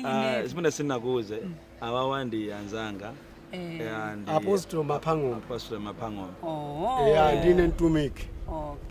Ah, zimene sinakuuze, awawa ndi anzanga. Eh, ndi Apostle Maphang'ombe. Apostle Maphang'ombe. Oh. Eya, ndine mtumiki.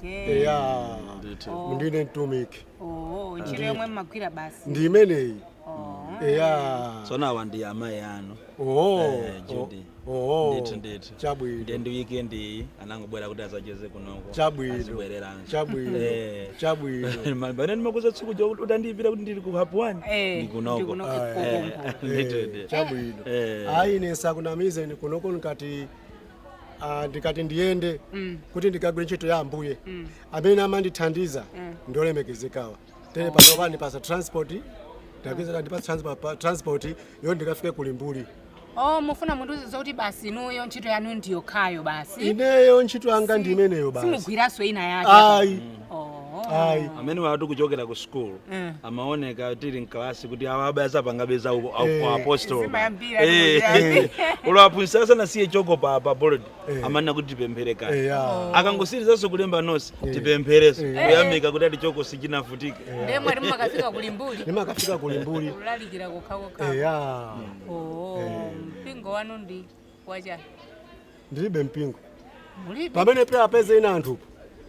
Eya. Ndithu. Ndine mtumiki. Oh, ntchito yomwe mmagwira basi. Ndi imeneyi. Oh. Eya. Tsono awa ndi amayi anu. Oh. Eh, Judy. Oh. Ndithu, ndithu. Chabwino. Ndiye ndi weekend iyi anangobwera kuti azacheze kunoko. Chabwino. Azibwereranso. Chabwino. Eh. Chabwino. Pamene ndimakuza tsiku jo utandiyipira kuti ndili ku Hub 1. Eh, Ndi kunoko. ndi kunoko. Ah, Eh, ndithu, ndithu. Chabwino. Eh. Ayi, ine sakunamizeni, kunoko nkati, ah, ndikati ndiyende kuti ndikagwire ntchito ya Ambuye, amene amandithandiza ndolemekezekawa. Tere pano pandipasa transport, ndapeza ndipasa transport yo ndikafike kulimbuli. Oh, mufuna mundiuze zokuti basi inuyo ntchito yanu ndiyokhayo basi? Ineyo ntchito yanga ndi imeneyo basi. Simugwiranso ina yake? Ayi. Oh. Ayi. Amene watu kuchokera ku school amaoneka tili mkalasi kuti awa abaya pangabeza apostol. Zimayambira kuti Ulo aphunzitsa asanasiye choko pa board Eh. amanena kuti tipemphere kale. Eya. Akangosirizanso kulemba nonse, tipemphereso kuyamika kuti ati choko sichinavutike. Ndiye mwati mumakafika kulimbuli? Ndimakafika kulimbuli. Kulalikira kokhakokha? Eya. Oh, mpingo wanu ndi wacha? Ndilibe mpingo. Mulibe? Pamene pe apeze ina anthupo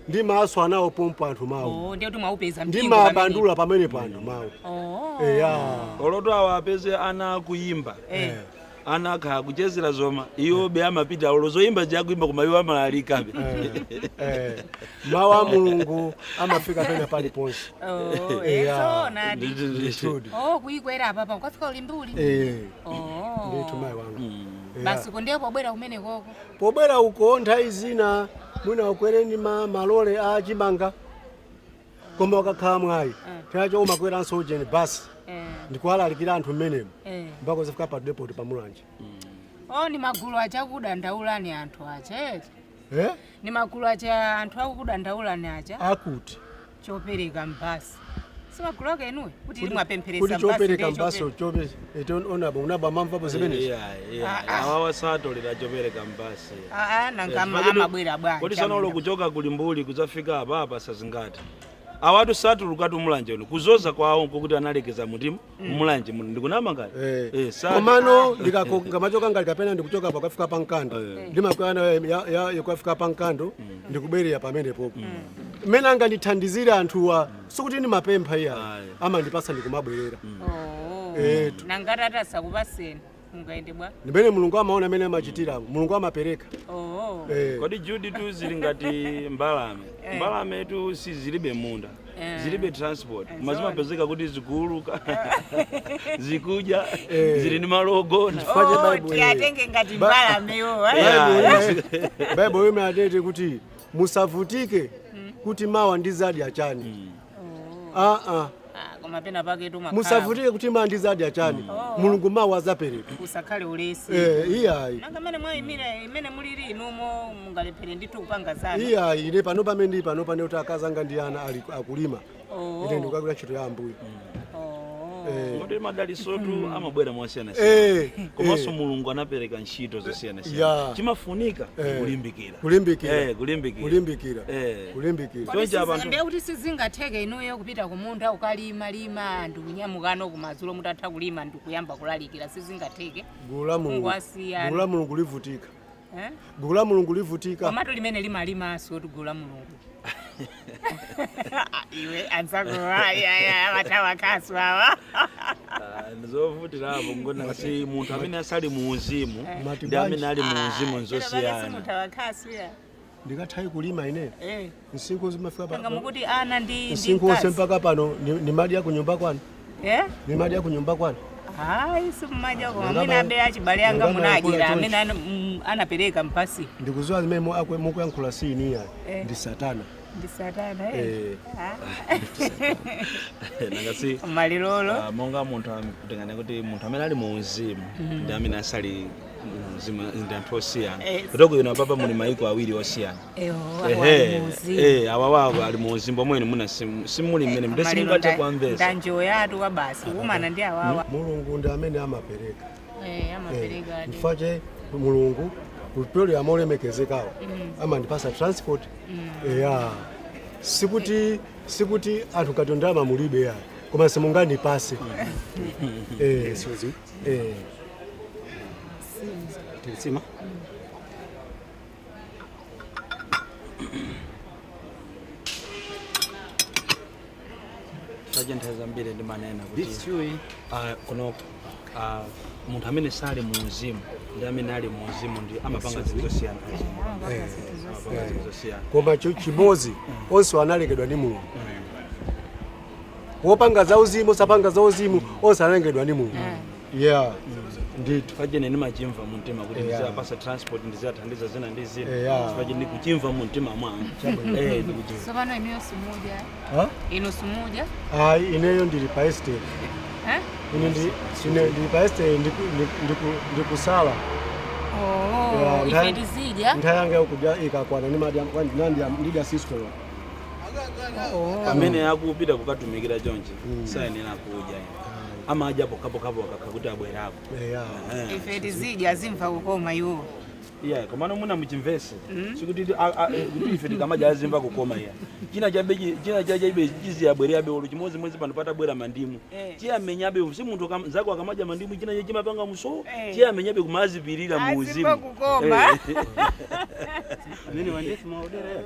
ndimaso anawo pompo anthu mawu. Oh, ndiye kuti mwaupeza mpingo? Ndimabandula pamene po anthu mawu. Oh. Eya. Oloto awa apeze ana akuyimba, ana akhala kuchezera zoma, iwo be amapita olo zoyimba ziyakuimba, koma iwo amalalikabe. Eh, mawu a Mulungu amafika pena paliponse. Oh, Eya. zoonadi. Ndithudi. Oh, kuyikwera apapa ukafika ulimbuli? Eh. Oh. Ndithu, mayi wanga. Eya. Basi, kundiye pobwera kumene koko? Pobwera uko nthawi zina mwina ukwereni malole a chimanga, koma ukakhala mwayi tinacho umakweranso ujeni basi ndikuwalalikira anthu mmenemo mpaka uzifika pa depot pamulanje. Oh, ni magulu aja akudandaulani anthu aja eti? Eh? Ni magulu aja anthu akukudandaulani aja? Akuti? Chopereka mbasi, si magulu ake enuwe kuti limwapempheresa? Kuti chopereka mbaso chope onabo unabo amamvapo zimenezi. Awawa satolera chopereka mbasi. Aa, nanga amabwera bwanji? Kodi sanolo kuchoka kulimbuli kudzafika apapa sazingati awatu satulukatu Mulanje uno kuzoza kwawo nkokuti analekeza mutima Mulanje muno, ndikunama ngati? Eh. Eh, Komano ndikamachoka ngati kapena ndikuchoka pakafika pankando, ndimakwera yakafika pankando, ndikubwerera pamenepopo mmene angandithandizire anthuwa, sikuti ndimapempha iya. Ayi. Amandipasa, ndikumabwerera. Oh. Etu. Nangati atasakupaseni mungaende bwa? Ndimene Mulungu amaona amene amachitirapo, Mulungu amapereka. Oh. Eh. Kodi Judy, tu zili ngati mbalame. Mbalame tu si zilibe munda, zilibe transport, koma zimapezeka kuti zikuuluka, zikudya, zili ndi malogo. Chifukwa Oh, cha Bible, tiyatenge ngati mbalamewo? Bible imene atete kuti musavutike kuti mawa ndizadya chani. Ah ah. Koma pena pake tu Musavutike kuti mawa ndizadya chani, Mulungu mawa azapereka. Usakhale ulesi. Eh, iyayi. Nanga mene mwayimira imene mulili inumo mungalephere ndithu kupanga zanu? Iyayi, ine pano pamene ndili pano pane kuti akazanga ndi ana ali akulima, Oh. ine ndikukagwira ntchito ya Ambuye. Oh. Eh. Kodi madalisotu amabwera mosiyanasiyana, komanso Mulungu anapereka ntchito zosiyanasiyana. Chimafunika kulimbikira. Kulimbikira. Eh, kulimbikira. Kulimbikira. Eh. Kulimbikira. Choncho abantu Ndiye kuti sizingatheke inuyo kupita kumunda ukalima lima ndikunyamukano kumadzulo mutatha kulima ndikuyamba kulalikira? Sizingatheke? Gulu la Mulungu, Ngwasiyana. gulu la Mulungu livutika. Eh? Gulu la Mulungu livutika. Komatu limene limalimaso kuti gulu la Mulungu, iwe anzako amathawa khasu awa. Ah, ndizovutirapo ngona si munthu amene asali mu uzimu Mati ndi amene bwanji? ali mu uzimu nzosiyana. Simuthawa khasu ya. Ndikathayi kulima ine? Eh. Msinkhu zimafika Nanga pa mukuti ana ndi msinkhu wonse mkazi. mpaka pano nimadya kunyumba kwanu? Eh? Nimadya kunyumba kwanu? Hayi, simumadya, koma mwina abe achibale anga Ngama munadyera yakula. amene anapereka mpasi. Ndikuziwa zimene mukuyankhula si iniya. Eh. Ndi satana. Ndi satana, eh? Eh. Nanga si Malilolo. Ah, monga munthu tingane kuti munthu amene ali mu uzimu ndi amene asali mu uzimu ndi anthu osiyana. Eh. Kutoko ino apapa muli maiko awiri osiyana. Eho. Ehe, eh, awawawo ali mu uzimu pomwe inu muna simuli mmene mde simungathe kuamvesa. Ndanjoyatu kwa basi kukumana ndi awawa. Mulungu ndi amene amapereka. Eh, amapereka adi. Chifukwa che Mulungu kupyolera molemekezekawo amandipasa transport. Eya, sikuti anthu ngati ndalama mulibe ya, Koma simungandipase. Eh, Suzi, eh. tikusima. Saje nthawi zambiri ndimanena kuti This stew kuno munthu amene sali mu uzimu ndi amene ali mu uzimu ndi amapanga zinthu zosiyana. Amapanga zinthu zosiyana. Koma chimodzi, onse analengedwa ndi Mulungu. Wopanga za uzimu, sapanga za uzimu, onse analengedwa ndi Mulungu. Yeah, ndithu. Fajene ndimachimva mu mtima kuti ndiziyapasa transport, ndiziyathandiza zina ndi zina. Faje ndikuchimva mu mtima mwanga. Eh, ndikuchimva. Tsopano inuyo simudya? Ha? Inu simudya? Ayi, ineyo ndili pa estate. Eh? Ine ndili pa estate, ndikusala. Oh, Yeah, ife tizidya. Nthawi yanga yakudya ikakwana ndimadya, ndidya siskolo. Amene akupita kukatumikira chonchi sayenera kudya, amadya pokhapokhapo akakha kuti abwerako. Yeah. Ife tizidya, zimva kukoma iwo. Iya, komano muna muchimvese sikuti kuti ife tikamadya azimva kukoma iya. China chabe china chachabe chiziyabwererabe olo chimodzimodzi pano patabwera mandimu. Chiyamenyabe si munthu zako akamadya mandimu china chimapanga muso. Chiyamenyabe kumazipirira mu uzimu. Azimva kukoma. Amene wandesi maodera.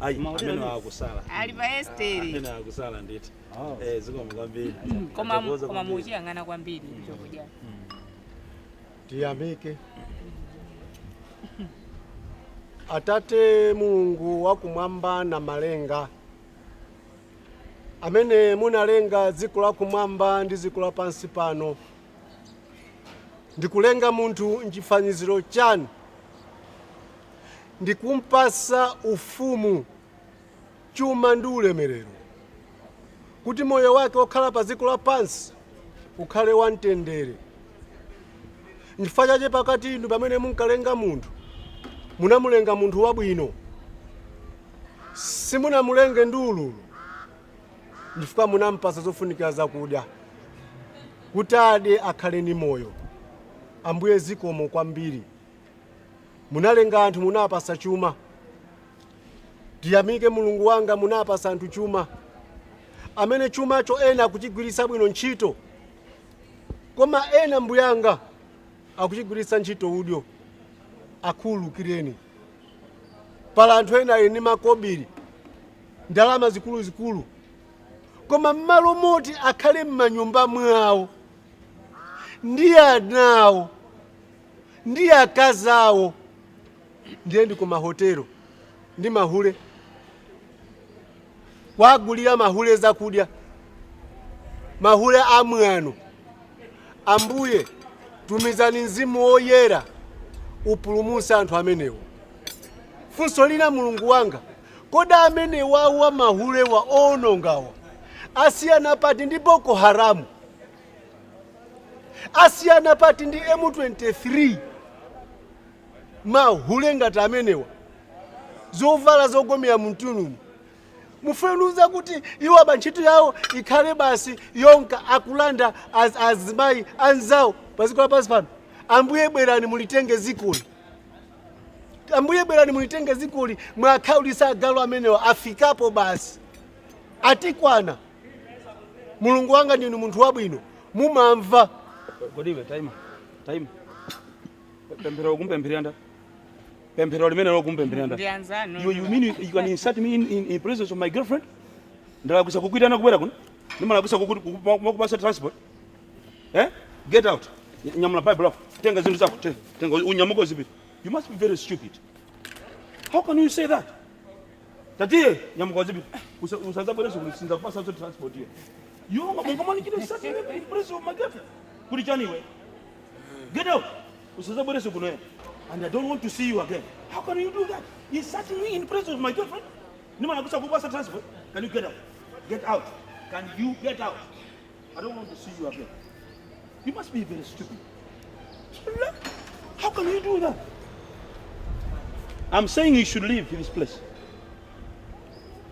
Ayi, amene akusala. Ali pa estate. Amene akusala ndithu. Oh. Eh, zikomo kwambiri. Koma Tathokoza koma kwambiri. muchiyang'ana kwambiri chokudya. Tiyamike Atate Mulungu wakumwamba na malenga, amene munalenga dziko lakumwamba ndi dziko lapansi pano, ndikulenga munthu mchifaniziro chanu, ndikumpasa ufumu, chuma ndi ulemerero, kuti moyo wake okhala pa dziko lapansi ukhale wamtendere. Nchifukwa chache pakati inu pamene munkalenga munthu, munamulenga munthu wabwino, simunamulenge ndi ululu, nchifukwa munampasa zofunikira zakudya kuti adye akhale ndi moyo. Ambuye, zikomo kwambiri. Munalenga anthu, munapasa chuma. Tiyamike Mulungu wanga, munapasa anthu chuma, amene chumacho ena akuchigwiritsa bwino ntchito, koma ena, mbuyanga, akuchigwiritsa ntchito udyo. Akhululukireni. Pala anthu ena ali ndi makobiri, ndalama zikuluzikulu, koma m'malo moti akhale m'manyumba mwawo ndi anawo ndi akazi awo, ndiye ndi kumahotelo ndi mahule, kwagulira mahule zakudya, mahule amwano. Ambuye, tumizani mzimu woyera upulumutse anthu amenewo. Funso lina, Mulungu wanga, kodi amene wawa mahulewa owonongawa asiyana pati ndi Boko Haramu? Asiyana pati ndi M23? Mahule ngati amenewa, zovala zogomera mtunumu, mufunuza kuti iwo aba ntchito yawo ikhale basi yonka akulanda azimayi anzawo paziko lapansi pano. Ambuye, bwerani mulitenge zikoli. Ambuye, bwerani mulitenge zikoli, mwakhaulisa agalu amenewa, afikapo basi, atikwana. Mulungu wanga, ndinu munthu wabwino, mumamva. Kodi iwe, taima, taima. Pemphero kumpempherera nda pemphero limene lokumpempherera nda Ndi anzanu. You mean you can insult me in presence of my girlfriend? Ndalakwisa kukuitana kubwera kuno? Ndimalakwisa kukupasa transport? Eh, get out. Nyamula Bible lako, tenga zinthu zako, tenga unyamuka uzipita. You must be very stupid. How can you say that? Tatiye, nyamuka uzipita. Usazabwereso kuti sinzakupasa transport here. You mungamanichite insult me in presence of my girlfriend kuti chani iwe? Get out. Usazabwereso kuno and I don't want to see you again. How can you do that, insulting me in presence of my girlfriend? Nimalakwisa kukupasa transport? Can you get out? Get out. Can you get out? I don't want to see you again. You must be very stupid. Look, how can you do that? I'm saying you should leave this place.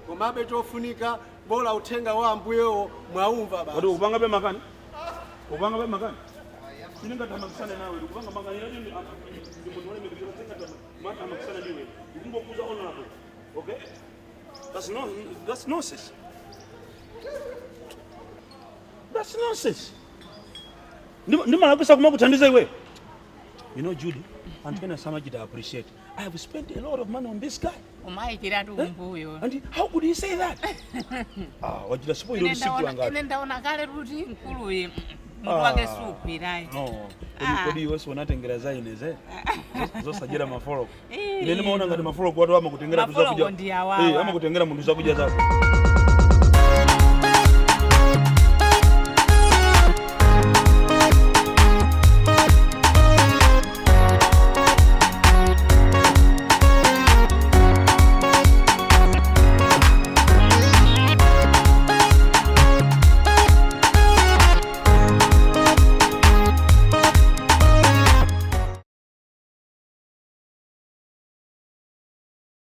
Komabe chofunika, bola uthenga wa Ambuyewo mwaumva Kodi basi. upanga pe makani, upanga pe makani, sinengathamakisane nawe. Ndikupanga makani ine ndi munthu wolemekezeka, singathamakisane ndiwe. Ndikungokuza honorable, okay? That's no, that's nonsense. That's nonsense. Ndimalakwisa kumakuthandiza iwe. You know, Judy, anthu ena samachita appreciate. I have spent a lot of money on this guy. Umayikiratu kumbuyo. And how could he say that? Ah, wachita spoil Ine usiku ndaona- angati. Ine ndaona kale kuti mkuluyi mutu wake sugwirayi. No. Kodi Ah. kodi iwe unatengera za ineze? Zosajera mafoloko. Eh. Ine ndimaona ngati mafoloko watu amakutengera tu Mafoloko zakudya. ndi awawa. Eh, amakutengera munthu zakudya zako.